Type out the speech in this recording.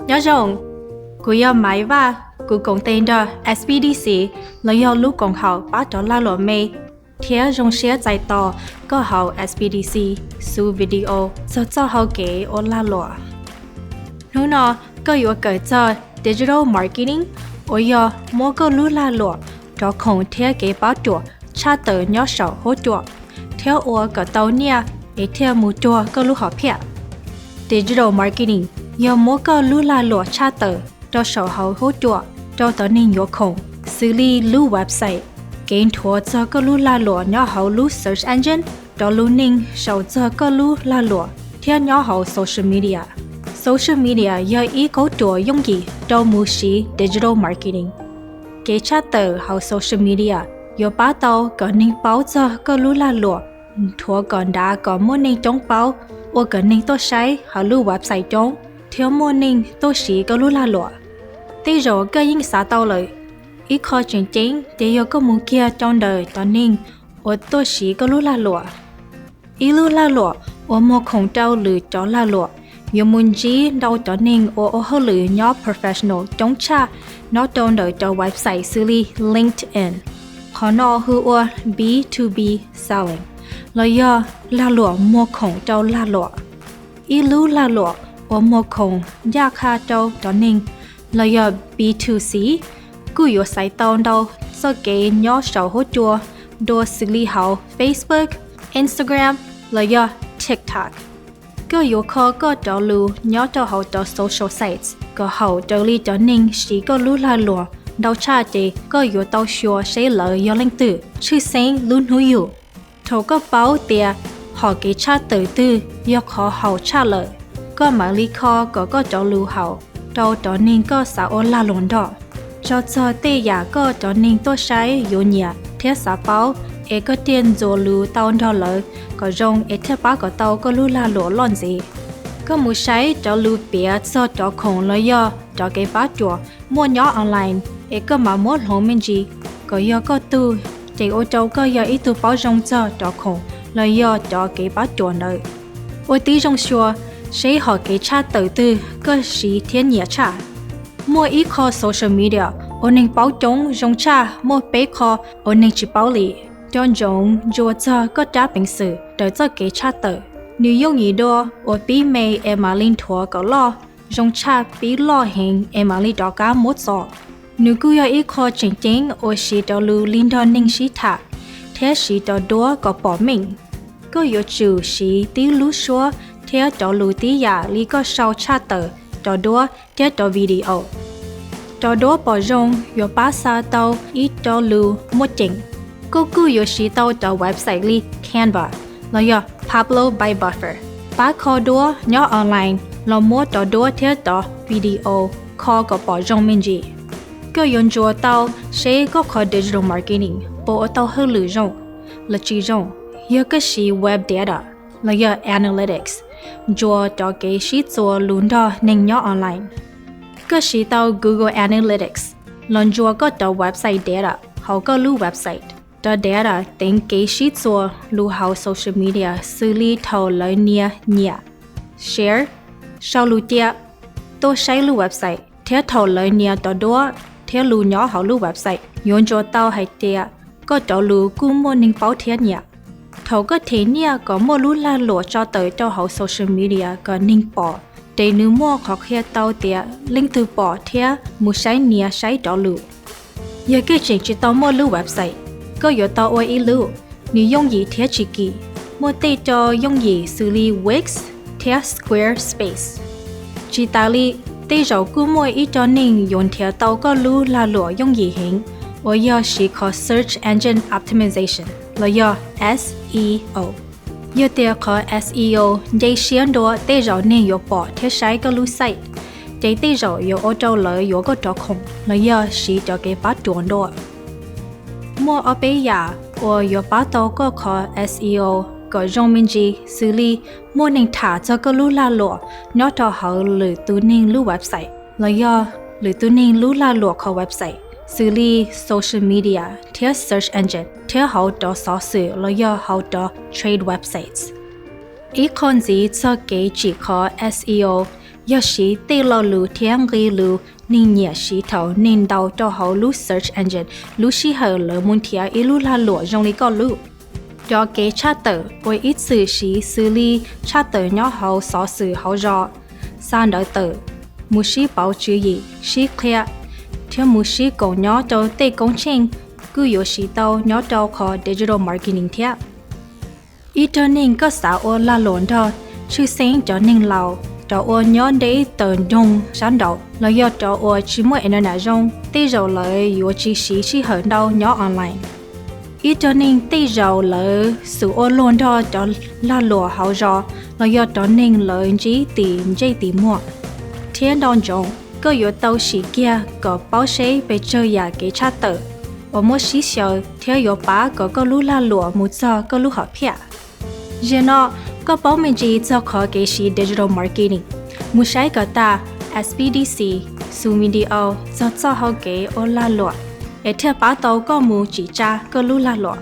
Nyob zoo, kuv yog Maiv Vaj, kuv koom tes nrog S B D C los yog lub koom haum pab rov lag luam me, thiab zoo siab txais tos koj hauv S B D C xu video txog txoj hau kev ua lag luam. Hnub no koj yuav kawm txog digital marketing uas yog muab koj lub lag luam rov khoom thiab kev pab ruam tshaj tawm nyob saum huab cua, thiab ua kom tau nyiaj es thiaj mus cuag koj lub hom phiaj. Digital marketing yog muab koj lub lag luam tshaj tawm rau saum hauv huab cua rau tom neeg yuav khoom, xws li lub website, kev nthuav txog koj lub lag luam nyob hauv lub search engine, rov lub neej saum txog koj lub lag luam thiab nyob hauv social media. Social media yog ib kauj ruam yooj yim rau mus siv digital marketing. Kev tshaj tawm hauv social media yuav pab tau kom neeg paub txog koj lub lag luam, nthuav kom nrad kom muaj neeg coob paub, ua kom neeg tuaj saib hauv lub website coob, thiab muaj neeg tuaj siv koj lub lag luam. Tej zaum koj yeej xav tau lawm, ib qho tseem ceeb ces yog koj mus kiag rau ntawm cov neeg uas tuaj siv koj lub lag luam. Ib lub lag luam uas muag khoom rau lwm cov lag luam yuav mus ntsib ntau cov neeg uas ua hauj lwm nyob professional coob tshaj nyob rau ntawm cov website xws li LinkedIn. Qhov no hu ua B two B selling, los yog lag luam muag khoom rau lag luam. Ib lub lag luam uas muag khoom ncaj qha rau cov neeg, los yog B two C, kuj yuav xaiv tau ntau txoj kev nyob saum huab cua dua xws li hauv Facebook, Instagram, los yog TikTok. Koj yuav kho koj cov lus nyob rau hauv cov social sites kom haum raws li cov neeg siv koj lub lag luam ntau tshaj ces koj yuav tau xyuas seb lawv yog leej twg, tshwj xeeb lub hnub yug. Thaum koj paub tias hom kev tshaj tawm twg yog qhov haum tshaj lawm, koj mam li kho kom koj cov lus haum rau cov neeg koj xav ua lag luam nrog. Tso txog tej yam koj cov neeg tuaj saib yuav nyiam thiab xav paub, es koj thiaj ntxuas lus tau nrog lawv kom zoo es thiaj pab kom tau koj lub lag luam loj ntxiv. Koj mus saib cov lus piav txog cov khoom los yog cov kev pab cuam muaj nyob online, es koj mam muab hloov me ntsis kom yog koj tug, ces ua rau koj yog ib tug paub zoo txog cov khoom los yog cov kev pab cuam ntawd. Ua tib zoo xyuas seb hom kev tshaj tawm twg koj siv thiab nyiam tshaj. Muaj ib qho social media uas neeg paub coob zoo tshaj, muaj peb qho uas neeg tsis paub li. Nco ntsoov ntsuas txog koj rab peev xwm raws txoj kev tshaj tawm. Nws yooj yim dua uas pib me es mam li nthuav kom loj, zoo tshaj pib loj heev es mam li rov qab muab txo. Nws kuj yog ib qho tseem ceeb uas siv cov lus li nrog neeg sib tham thiab siv cov duab kom pom meej. Koj yuav tsum siv tib lub suab thiab cov lus tib yam li koj sau tshaj tawm cov duab thiab cov video. Cov duab pom zoo yuav pab xa tau ib co lus muaj ceem. Koj kuj yuav siv tau cov website li Canva los yog Pablo by Buffer, pab kho duab nyob online los muab cov duab thiab cov video kho kom pom zoo me ntsis. Koj yuav ntsuas tau seb koj qhov digital marketing puas ua tau hauj lwm zoo los tsis zoo yog koj siv web data los yog analytics ntsuas cov kev sib txuas lus nrog neeg nyob online. Koj siv tau Google Analytics los ntsuas koj cov website data hauv koj lub website. Cov data teev kev sib txuas lus hauv social media xws li thaum lawv nias nyiam, share, sau lus cia, tuaj saib lub website, thiab thaum lawv nias cov duab thiab lus nyob hauv lub website. Yuav ntsuas tau hais tias koj cov lus kuj muaj neeg paub thiab nyiam. Thaum koj them nyiaj kom muaj lub lag luam tso tawm rau hauv social media kom neeg pom, ces nws muaj qhov qhia tau tias leej twg pom thiab mus saib nias saib cov lus. Yog koj tseem tsis tau muaj lub website, koj yuav tau ua ib lub. Nws yooj yim thiab tsis kim, muaj tej co yooj yim xws li Wix thiab Squarespace. Tsis tas li, tej zaum kuj muaj ib co neeg yuav nrhiav tau koj lub lag luam yooj yim heev uas yog siv qhov Search Engine Optimization los yog S E O. Yog tias qhov S E O nce siab dua, tej zaum neeg yuav pom thiab saib koj lub site, ces tej zaum yuav ua rau lawv yuav koj cov khoom los yog siv cov kev pab cuam dua. Muaj ob peb yam uas yuav pab tau koj qhov S E O kom zoo me ntsis, xws li muaj neeg tham txog koj lub lag luam nyob rau hauv lwm tus neeg lub website los yog lwm tus neeg lub lag luam qhov website, xws li social media thiab search engine thiab hauv cov xov xwm los yog hauv cov trade websites. Ib qho ntxiv txog kev tsim qhov S E O Yog siv tej lo lus thiab nqe lus neeg nyiam siv thaum neeg ntaus rau hauv lub search engine lub sij hawm lawv mus nrhiav ib lub lag luam zoo li koj lub. Cov kev tshaj tawm uas ib txwm siv xws li tshaj tawm nyob hauv xov xwm hauv zos, xa ntawv tawm, mus sib pauv tswv yim, sib qhia, thiab mus sib koom nyob rau tej koob tsheej kuj yuav siv tau nyob rau qhov digital marketing thiab. Ib rag neeg koj xav ua lag luam nrog, tshwj xeeb cov neeg laus, cov uas nyob deb tawm nroog sab nraud los yog cov uas tsis muaj internet zoo, tej zaum lawv yuav tsis siv sij hawm ntau nyob online. Ib rag neeg tej zaum lawv xub ua luag nrog cov lag luam hauv zos los yog cov neeg lawv ntsib tim ntsej tim muag. Thiab nco ntsoov, koj yuav tau sim kiag kom paub seb pes tsawg yam kev tshaj tawm uas muab sib xyaw thiab yuav pab kom koj lub lag luam mus txog koj lub hom phiaj. Zaum no, koj paub me ntsis txog qhov kev siv digital marketing. Mus saib kom tas S P D C xu video txog txoj hau kev ua lag luam es thiaj pab tau koj mus tsim tsa koj lub lag luam.